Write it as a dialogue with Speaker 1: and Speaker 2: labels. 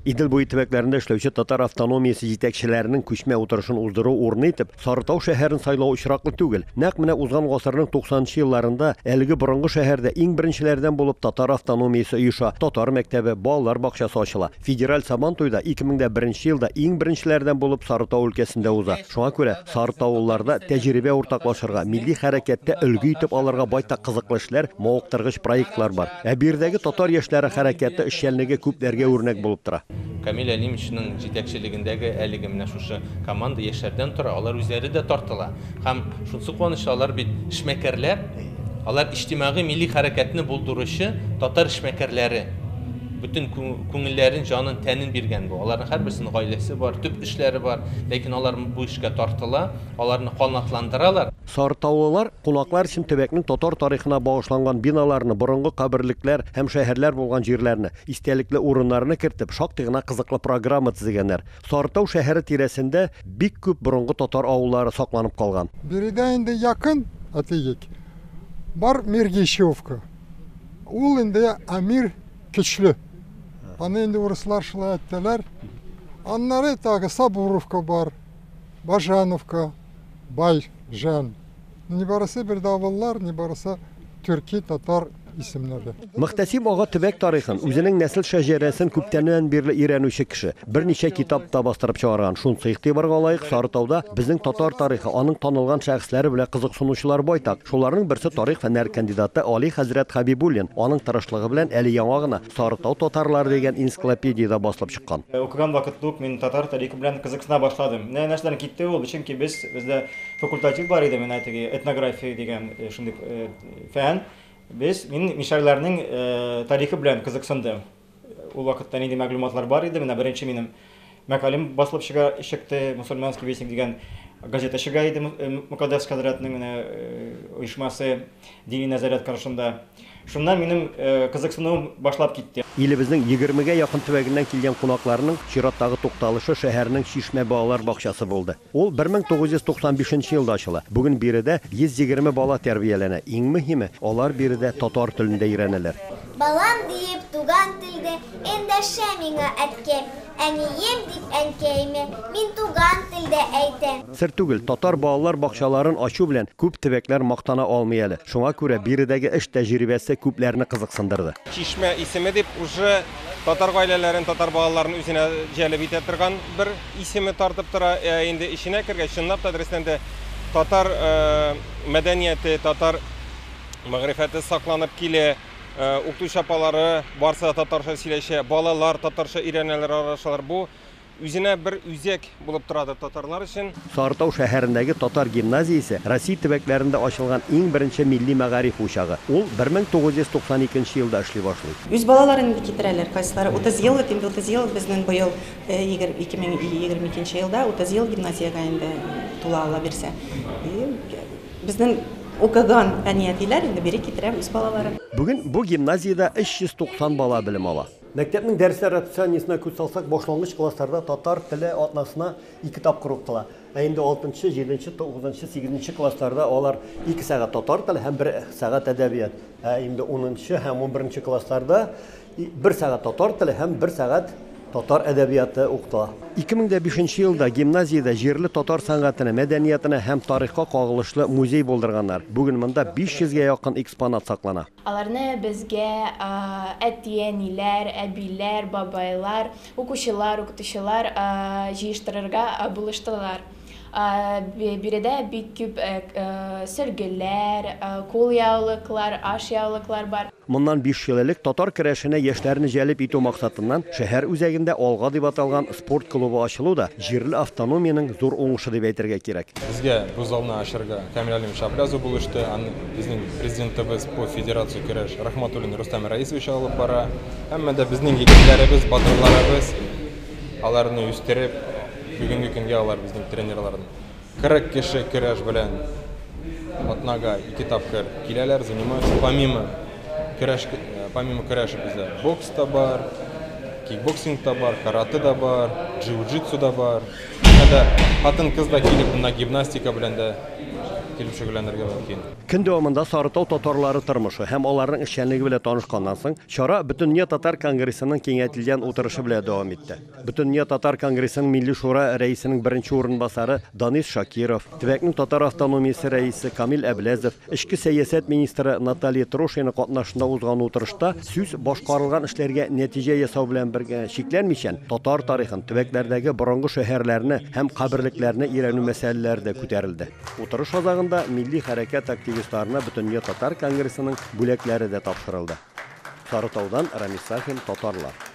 Speaker 1: Идел буе төбәкләрендә эшләүче татар автономиясе җитәкчеләренең күчмә утырышын уздыру урыны итеп Сарытау шәһәрен сайлау очраклы түгел. Нәкъ менә узган гасырның 90 нчы елларында әлеге борынгы шәһәрдә иң беренчеләрдән булып татар автономиясе оеша, татар мәктәбе, балалар бакчасы ачыла. Федераль Сабантуй да 2001 нче елда иң беренчеләрдән булып Сарытау өлкәсендә уза. Шуңа күрә сарытаулыларда тәҗрибә уртаклашырга, милли хәрәкәттә өлге итеп алырга байтак кызыклы эшләр, мавыктыргыч проектлар бар. Ә биредәге татар яшьләре хәрәкәте эшчәнлеге күпләргә үрнәк булып тора.
Speaker 2: Камил Әлимовичның җитәкчелегендәге әлеге менә шушы команда яшьләрдән тора, алар үзләре дә тартыла. Һәм шунысы куанычлы, алар бит эшмәкәрләр, алар иҗтимагый милли хәрәкәтне булдыручы татар эшмәкәрләре. Бөтен күңелләрен, җанын, тәнен биргән бу. Аларның һәрберсенең гаиләсе бар, төп эшләре бар, ләкин алар бу эшкә тартыла, аларны канатландыралар.
Speaker 1: Сарытаулылар кунаклар өчен төбәкнең татар тарихына багышланган биналарны, борынгы каберлекләр һәм шәһәрләр булган җирләрне, истәлекле урыннарны кертеп, шактый гына кызыклы программа төзегәннәр. Сарытау шәһәре тирәсендә бик күп борынгы татар авыллары сакланып калган.
Speaker 3: Биредә инде якын, әйтик, бар Мергищевка. Ул инде Әмир көчле. Аны инде урыслар шулай әйттеләр. Аннары тагы Сабуровка бар, Бажановка. Бай, Жан. Ни барысы бер давыллар, ни барысы төрки, татар исемнәре.
Speaker 1: Мөхтәсиб ага төбәк тарихын, үзенең нәсел шәҗәрәсен күптәннән бирле өйрәнүче кеше. Берничә китап та бастырып чыгарган. Шунысы игътибарга лаек, Сарытауда безнең татар тарихы, аның танылган шәхесләре белән кызыксынучылар байтак. Шуларның берсе тарих фәннәре кандидаты Али хәзрәт Хәбибуллин. Аның тырышлыгы белән әле яңа гына Сарытау татарлары дигән энциклопедия дә басылып чыккан.
Speaker 4: Укыган вакытта ук мин татар тарихы белән кызыксына башладым. Менә нәрсәдән китте ул, чөнки без, бездә факультатив бар иде, менә теге этнография дигән шундый фән. Без, мин мишәрләрнең тарихы белән кызыксындым. Ул вакытта нинди мәгълүматлар бар иде, менә беренче минем мәкаләм басылып чыга, чыкты, Мусульманский вестник дигән газета чыга иде, Мөкаддәс хәзрәтнең менә оешмасы дини нәзарәт каршында. Шуннан минем кызыксынуым башлап китте.
Speaker 1: Илебезнең егермегә якын төбәгеннән килгән кунакларның чираттагы тукталышы шәһәрнең Чишмә балалар бакчасы булды. Ул 1995 нче елда ачыла. Бүген биредә 120 бала тәрбияләнә. Иң мөһиме, алар биредә татар телен дә өйрәнәләр.
Speaker 5: Балам диеп туган телдә эндәшә миңа әткәм, Әнием дип әнкәемә мин туган телдә әйтәм.
Speaker 1: Сер түгел, татар балалар бакчаларын ачу белән күп төбәкләр мактана алмый әле. Шуңа күрә биредәге эш тәҗрибәсе күпләрне кызыксындырды.
Speaker 6: Чишмә исеме дип уже татар гаиләләрен, татар балаларын үзенә җәлеп итә торган бер исеме тартып тора. Ә инде эченә кергәч, чынлап та дөрестән дә татар мәдәнияте, татар мәгърифәте сакланып килә. Укытучы апалары барысы да татарча сөйләшә, балалар татарча өйрәнәләр, аралашалар. Бу үзенә бер үзәк булып торадыр татарлар өчен.
Speaker 1: Сарытау шәһәрендәге татар гимназиясе Россия төбәкләрендә ачылган иң беренче милли мәгариф учагы. Ул 1992 нче елда эшли башлый.
Speaker 7: Үз балаларын инде китерәләр, кайсылары 30 ел бит инде, 30 ел безнең быел 2022 нче елда 30 ел гимназиягә инде тула Алла бирсә. Безнең укыган әни-әтиләр инде бире китерә үз балаларын.
Speaker 1: Бүген бу гимназиядә 390 бала белем ала. Мәктәпнең дәресләр расписаниесенә күз салсак, башлангыч классларда татар теле атнасына ике тапкыр укытыла. Ә инде алтынчы, җиденче, тугызынчы, сигезенче классларда алар ике сәгать татар теле һәм бер сәгать әдәбият. Ә инде унынчы һәм унберенче классларда бер сәгать татар теле һәм бер сәгать татар әдәбияты укытыла. 2005 нче елда гимназиядә җирле татар сәнгатенә, мәдәниятына һәм тарихка кагылышлы музей булдырганнар. Бүген монда 500 гә якын экспонат саклана.
Speaker 8: Аларны безгә әти-әниләр, әбиләр, бабайлар, укучылар, укытучылар җыештырырга булыштылар. Биредә бик күп сөлгеләр, кулъяулыклар, ашъяулыклар бар.
Speaker 1: Моннан биш ел элек татар көрәшенә яшьләрне җәлеп итү максатыннан шәһәр үзәгендә Алга дип аталган спорт клубы ачылу да җирле автономиянең зур уңышы дип әйтергә кирәк.
Speaker 6: Безгә бу залны ачырга Камил Алимович Аблязов булышты, аны безнең президентыбыз по федерация көрәш Рахматуллин Рөстәм Раисович алып бара. Әмма дә безнең егетләребез, батырларыбыз аларны үстереп, Бүгенге көнгә алар безнең тренерларның 40 кеше көрәш белән атнага ике тапкыр киләләр, занимаются. Помимо көрәш, помимо көрәше бездә бокс та бар, Кикбоксинг та бар, каратэ да бар, джиу-джитсу да бар. Хәтта хатын-кыз да килеп монда гимнастика белән дә килеп шөгыльләнергә мөмкин.
Speaker 1: Көн дәвамында Сарытау татарлары тормышы һәм аларның эшчәнлеге белән танышканнан соң, чара Бөтендөнья татар конгрессының киңәйтелгән утырышы белән дәвам итте. Бөтендөнья татар конгрессының Милли шура рәисенең беренче урынбасары Данис Шакиров, төбәкнең татар автономиясе рәисе Камил Әбләзов, эчке сәясәт министры Наталья Трошина катнашында узган утырышта сүз башкарылган эшләргә нәтиҗә ясау белән бергә чикләнмичән, татар тарихын, төбәкләрдәге борынгы шәһәрләрне һәм каберлекләрне өйрәнү мәсьәләләре дә күтәрелде. Утырыш азагында милли хәрәкәт активистларына Бөтендөнья татар конгрессының бүләкләре дә тапшырылды. Сарытаудан Рамис Сафин, Татарлар.